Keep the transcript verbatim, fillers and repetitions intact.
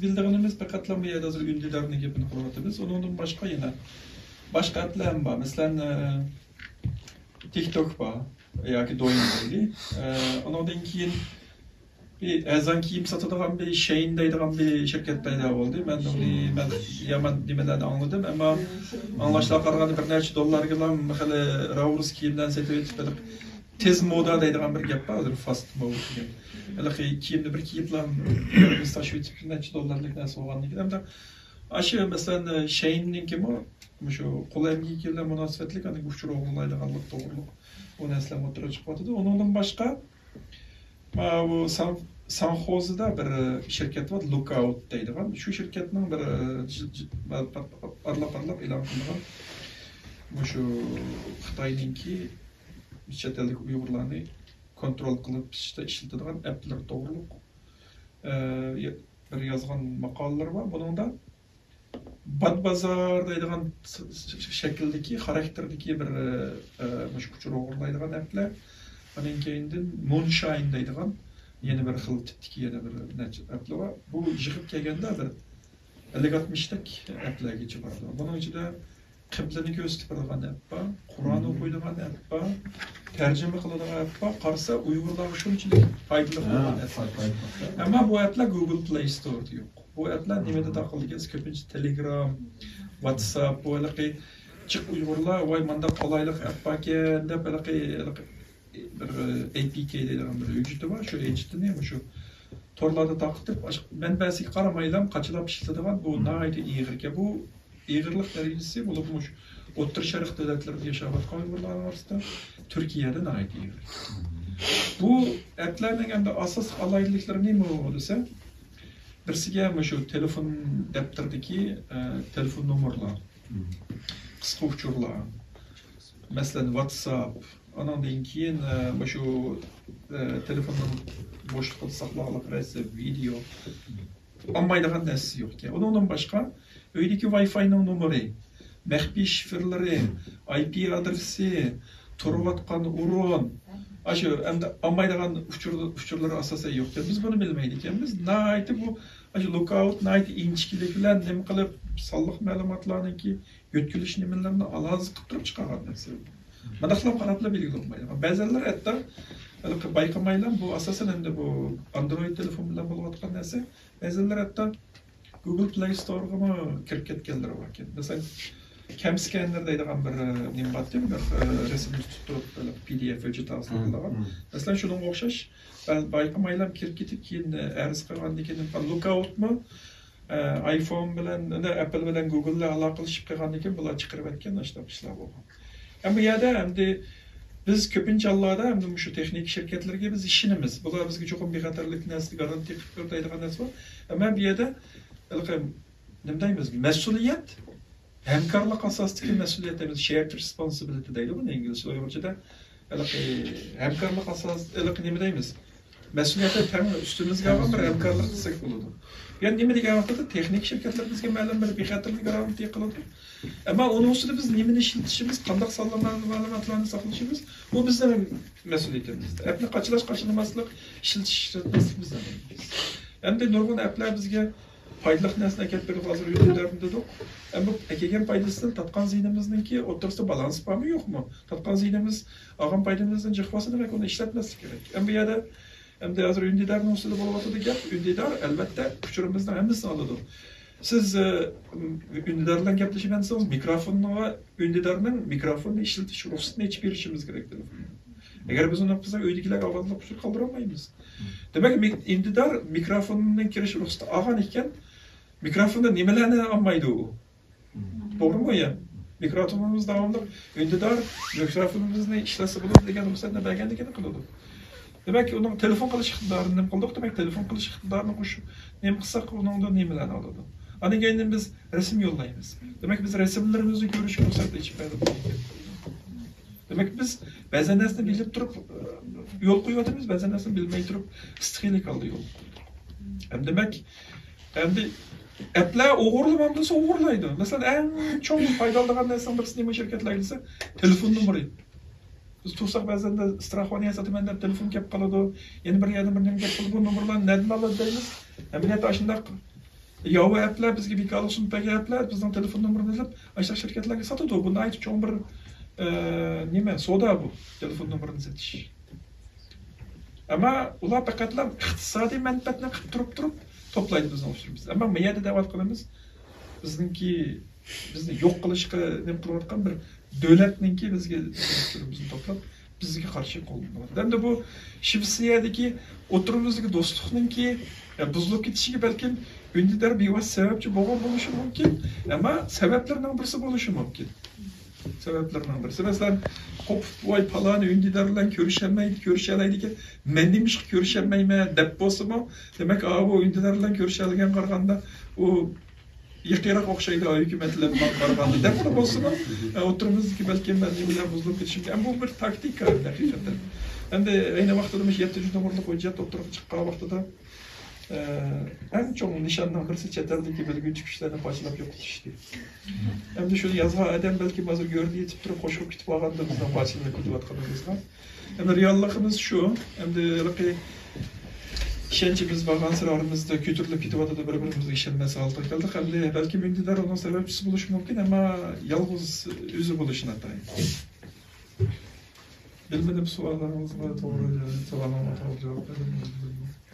بىلىدىغىنىمىز پەقەتلا بۇ يەردە ھازىر ئۈندىدارنىڭ گېپىنى قىلىۋاتىمىز. ئۇنىڭدىن باشقا يەنە باشقا ئەپلەر ھەم بار. مەسىلەن، ئى، تىك توك بار ياكى دوين دەيلى. ئى، ئۇنىڭدىن كېيىن بىر ئەرزان كىيىم ساتىدىغان بىر شەين دەيدىغان بىر شىركەت پەيدا بولدى. مەن ئۇنى، مەن يامان نېمىلەرنى ئاڭلىدىم، ئەمما ئاڭلاشلارغا قارىغاندا بىر نەچچە دوللارغىلا خېلى راۋۇرۇس كىيىملەرنى سېتىۋېتىپ، بىر تېز مودا دەيدىغان بىر گەپ بار، ھازىر فاست مودا دېگەن. ھېلىقى كىيىمنى بىر كىيىپلا، بىر تاشلىۋېتىپ، بىر نەچچە دوللارلىق نەرسە بولغاندىن كېيىن، ھەمدە ئاشۇ، مەسىلەن، شەيننىڭكىمۇ مۇشۇ قول ئەمگىكى بىلەن مۇناسىۋەتلىك، ئاندىن ئۇچۇر ئوغرىلايدىغانلىق توغرۇلۇق ئۇ نەرسىلەر ئوتتۇرىغا چىقىۋاتىدۇ. ئۇنىڭدىن باشقا، ماۋۇ سان-، سانخوزىدا بىر شىركەت بار، لۇكئاۋۇت دەيدىغان. شۇ شىركەتنىڭ بىر، جىل-، جىل-، ئارىلاپ-ئارىلاپ ئېلان قىلىدىغان مۇشۇ خىتاينىڭكى چەت ئەلدىكى ئۇيغۇرلارنى كونترول قىلىپ ئىشلىتىدىغان ئەپلىرى توغرۇلۇق، ئە، بىر يازغان ماقالىلىرى بار. بۇنىڭدا باد بازار دەيدىغان س-، س-، شەكىلدىكى، خاراكتېردىكى بىر، ئە، مۇشۇ ئۇچۇر ئوغرىلايدىغان ئەپلەر. ئاندىن كېيىندىن مونشاين دەيدىغان يەنە بىر خىل تىپتىكى يەنە بىر نەچچە ئەپلەر بار. بۇ يىغىپ كەلگەندە بىر ئەللىك ئاتمىشتەك ئەپلەرگىچە بارىدۇ. بۇنىڭ ئىچىدە قىبلىنى كۆرسىتىپ بېرىدىغان ئەپ بار، قۇرئان ئوقۇيدىغان ئەپ بار، تەرجىمە قىلىدىغان ئەپ بار. قارىسا، ئۇيغۇرلارغا شۇنچىلىك پايدىلىق بولغان ئەپ بار. ئەمما بۇ ئەپلەر گۇگل پلەي ستوردا يوق. بۇ ئەپلەر نېمىدە تاقىلىدىكەن؟ كۆپىنچە تېلېگرام، ۋاتساپ، بۇ ھېلىقى جىق ئۇيغۇرلار، ۋاي، مانداق قولايلىق ئەپ باركەن دەپ، ھېلىقى، ھېلىقى بىر ئەي پىي كەي دەيدىغان بىر ھۆججىتى بار. شۇ ھۆججىتىنى مۇشۇ تورلاردا تارقىتىپ، ئاشۇ مەنبەسىگە قارىمايلا قاچىلاپ ئىشلىتىدىغان، بۇ ناھايىتى ئېغىركەن. بۇ ئېغىرلىق دەرىجىسى، بولۇپمۇ مۇشۇ ئوتتۇرا شەرق دۆلەتلىرىدە ياشاۋاتقان ئۇيغۇرلارنىڭ ئارىسىدا تۈركىيەدە ناھايىتى ئېغىر. بۇ ئەپلەرنىڭ ئەمدى ئاساسلىق ئالاھىدىلىكلىرى نېمە دېسە، بىرسىگە مۇشۇ تېلېفون دەپتىرىدىكى، ئە، تېلېفون نومۇرلار، قىسقا ئۇچۇرلار، مەسىلەن، ۋاتساپ، ئانىڭدىن كېيىن، ئە، مۇشۇ، ئە، تېلېفوننىڭ بوشلۇقىدا ساقلانغانلىق رەسىم، ۋىدېئو، ئالمايدىغان نەرسىسى يوقكەن. ئۇنىڭدىن باشقا، ئۆيدىكى ۋاي فاينىڭ نومۇرى، مەخپىي شىفىرلىرى، ئاي پى ئادرېسى، تۇرۇۋاتقان ئورۇن، ئاشۇ ئەمدى ئالمايدىغان ئۇچۇر-، ئۇچۇرلىرى ئاساسەن يوقكەن. بىز بۇنى بىلمەيدىكەنمىز. ناھايىتى بۇ، ئاشۇ لۇكئاۋۇت ناھايىتى ئىنچىكىلىك بىلەن نېمە قىلىپ، سانلىق مەلۇماتلارنىڭكى يۆتكىلىش نېمىلىرىنى ئالاھىدە قىلىپ تۇرۇپ چىقارغان نەرسە. مانداقلا قاراپلا بىلگىلى بولمايدۇ. بەزەنلەر ھەتتا ھېلىقى بايقىمايلا، بۇ ئاساسەن ئەمدى بۇ ئاندرويد تېلېفون بىلەن بولۇۋاتقان نەرسە. بەزەنلەر ھەتتا گۇگل پلەي ستورغىمۇ كىرىپ كەتكەنلىرى باركەن. مەسىلەن، كەم سكەننېر دەيدىغان بىر، ئە، نېمە بارتى، بىر، ئە، رەسىمنى تۇتۇپ تۇرۇپ، بىر پى دى ئېف ھۆججىتى ھاسىل قىلىدىغان. مەسىلەن، شۇنىڭغا ئوخشاش، بە-، بايقىمايلا كىرىپ كېتىپ، كېيىن، ئە، ئەرز قىلغاندىن كېيىن، لۇكئاۋۇتمۇ، ئە، ئايفون بىلەن، ئەپل بىلەن گۇگىللار ئالاقىلىشىپ قالغاندىن كېيىن بۇلار چىقىرىۋەتكەن ئاشۇنداق ئىشلار بولغان. ئەمما بۇ يەردە ئەمدى بىز كۆپىنچە ھاللاردا ئەمدى مۇشۇ تېخنىكا شىركەتلىرىگە بىز ئىشىنىمىز. بۇلار بىزگە چوقۇم بىخەتەرلىك نەرسىنى گارانتىيە قىلىپ بېرىدۇ دەيدىغان نەرسە بار. ئەمما بۇ يەردە ھېلىقى نېمە دەيمىز؟ مەسئۇلىيەت، ھەمكارلىق ئاساسىدىكى مەسئۇلىيەت دەيمىز. شېيرد رېسپونسىبىلىتى دەيدۇ بۇنى ئىنگلىزچە، ئۇيغۇرچىدا. ھېلىقى ھەمكارلىق ئاساس، ھېلىقى نېمە دەيمىز؟ مەسئۇلىيەتنى تەڭ ئۈستىمىزگە ئالغان بىر ھەمكارلىق دېسەك بولىدۇ. يەنى نېمە دېگەن ۋاقىتتا تېخنىك شىركەتلەر بىزگە مەلۇم بىر بىخەتەرلىك گارانتىيە قىلىدۇ. ئەمما ئۇنىڭ ئۈستىدە بىز نېمىنى ئىشلىتىشىمىز، قانداق سانلىق مەلۇماتلارنى ساقلىشىمىز، بۇ بىزنىڭ مەسئۇلىيىتىمىز. ئەپنى قاچىلاش، قاچىلىماسلىق، ئىشلىتىش، ئىشلەتمەسلىك بىزنىڭ. ئەمدى نۇرغۇن ئەپلەر بىزگە پايدىلىق نەرسىنى ئەكەپ بېرىدۇ، ھازىر ئۈندىدارنى دېدۇق. ئەمما بۇ ئەكەلگەن پايدىسىدىن تارتقان زىيىنىمىزنىڭكى ئوتتۇرىسىدا بالانس بارمۇ، يوقمۇ؟ تارتقان زىيىنىمىز، ئالغان پايدىمىزدىن جىق بولسا، دېمەك، ئۇنى ئىشلەتمەسلىك كېرەك. ئەمما بۇ يەردە، ئەمدى ھازىر ئۈندىدارنىڭ ئۈستىدە بولۇۋاتىدۇ گەپ. ئۈندىدار، ئەلۋەتتە، ئۇچۇرىمىزنىڭ ھەممىسىنى ئالىدۇ. سىز، ئە، ئۈندىدار بىلەن گەپلىشىمەن دېسىڭىز، مىكروفونغا، ئۈندىدارنىڭ مىكروفوننى ئىشلىتىش رۇخسىتىنى ئېچىپ بېرىشىمىز كېرەك تېلېفوننى. ئەگەر بىز ئۇنداق قىلساق، ئۆيدىكىلەرگە ئاۋازلىق ئۇچۇر قالدۇرالمايمىز. دېمەك، مىك-، ئۈندىدار مىكروفوننىڭ كىرىش رۇخسىتى ئالغان ئىكەن، مىكروفوندا نېمىلەرنى ئالمايدۇ ئۇ؟ توغرىمۇ يا؟ مىكروفونىمىز داۋاملىق ئۈندىدار مىكروفونىمىزنى ئىشلەتسە بولىدۇ دېگەن رۇخسەتنى بەرگەندىكىن قىلىدۇ. دېمەك، ئۇنىڭ تېلېفون قىلىش ئىقتىدارىنى نېمە قىلدۇق؟ دېمەك، تېلېفون قىلىش ئىقتىدارىنى قوش-، نېمە قىلساق، ئۇنىڭدىن نېمىلەرنى ئالىدۇ؟ ئاندىن كېيىن بىز رەسىم يوللايمىز. دېمەك، بىز رەسىملىرىمىزنى كۆرۈشكە رۇخسەت ئېچىپ بەردۇق. دېمەك، بىز بەزەن نەرسىنى بىلىپ تۇرۇپ، ئە، يول قويۇۋاتىمىز، بەزەن نەرسىنى بىلمەي تۇرۇپ، ئىستىخىيلىك ھالدا يول قويۇۋاتىمىز. ھەم دېمەك، ئەمدى ئەپلەر ئوغرىلىمامدۇ دېسە، ئوغرىلايدۇ. مەسىلەن، ئەڭ چوڭ پايدا ئالىدىغان نەرسىنىڭ بىرسى نېمە شىركەتلەرگە دېسە، تېلېفون نومۇرى. بىز تۇرساق، بەزەندە ستراخوۋانىيە ساتىمەن دەپ تېلېفون كەپ قالىدۇ. يەنە بىر يەردىن بىر نېمە كەپ قالىدۇ. بۇ نومۇرلارنى نەدىن ئالىدۇ دەيمىز. ئەمەلىيەتتە ئاشۇنداق ياۋا ئەپلەر بىزگە بىكارلىق سۇنۇپ بەرگەن ئەپلەر بىزنىڭ تېلېفون نومۇرىنى ئېلىپ، ئاشۇنداق شىركەتلەرگە ساتىدۇ. بۇ ناھايىتى چوڭ بىر، ئە، نېمە، سودا بۇ، تېلېفون نومۇرىنى سېتىش. ئەمما ئۇلار پەقەتلا ئىقتىسادىي مەنپەئەتنى قىلىپ تۇرۇپ، تۇرۇپ توپلايدۇ بىزنىڭ ئۇچۇرىمىزنى. ئەمما مۇ يەردە دەۋاتقىنىمىز بىزنىڭكى، بىزنى يوق قىلىشقا نېمە قىلىۋاتقان بىر دۆلەتنىڭكى بىزگە ئۇچۇرىمىزنى توپلاپ، بىزگە قارشى قوللىنىۋاتىدۇ. ئەمدى بۇ شىۋېتسىيەدىكى ئوتتۇرىمىزدىكى دوستلۇقنىڭكى، ئە، بۇزۇلۇپ كېتىشىگە بەلكىم ئۈندىدار بىۋاسىتە سەۋەبچى بولغان بولۇشى مۇمكىن، ئەمما سەۋەبلەرنىڭ بىرسى بولۇشى مۇمكىن. سەۋەبلىرىنىڭ بىرسى، مەسىلەن، قوپۇپ، ۋاي، پالانى ئۈندىدار بىلەن كۆرۈشەلمەي، كۆرۈشەلەيدىكەن، مەن نېمىشقا كۆرۈشەلمەيمەن دەپ بولسىمۇ، دېمەك، ئا، بۇ ئۈندىدار بىلەن كۆرۈشەلىگەن قارىغاندا، ئۇ يېقىنراق ئوخشايدۇ، ھۆكۈمەت بىلەن ماڭا قارىغاندا دەپلا بولسىمۇ، ئە، ئوتتۇرىمىزدىكى بەلكىم مەن نېمىلەر بۇزۇلۇپ كېتىشى مۇمكىن. ئەمما بۇ بىر تاكتىكا ھەقىقەتەن. ئەمدى ئەينى ۋاقتىدا مۇشۇ يەتتىنچى نومۇرلۇق ھۆججەت ئوتتۇرىغا چىققان ۋاقتىدا، ئە، ئەڭ چوڭ نىشاننىڭ بىرسى چەت ئەلدىكى بىلگۈنچى كۈچلەرنى پارچىلاپ يوقىتىش ئىدى. ئەمدى شۇنى يازغان ئادەم بەلكىم ھازىر گۆردە يېتىپ تۇرۇپ خوش بولۇپ كېتىپ قالغاندۇ بىزنىڭ پارچىلىنىپ كېتىۋاتقىنىمىزغا. ئەمدى رېئاللىقىمىز شۇ. ئەمدى ھېلىقى ئىشەنچىمىز بارغانسېرى ئارىمىزدا كۆتۈرۈلۈپ كېتىۋاتىدۇ، بىر-بىرىمىزگە ئىشەنمەس ھالغا كەلدۇق. ئەمدى بەلكىم ئۈندىدار ئۇنىڭ سەۋەبچىسى بولۇشى مۇمكىن، ئەمما يالغۇز ئۆزى بولۇشى ناتايىن. بىلمىدىم، سوئاللىرىڭىزغا توغرا، سوئالىڭىزغا توغرا جاۋاب بەردىم.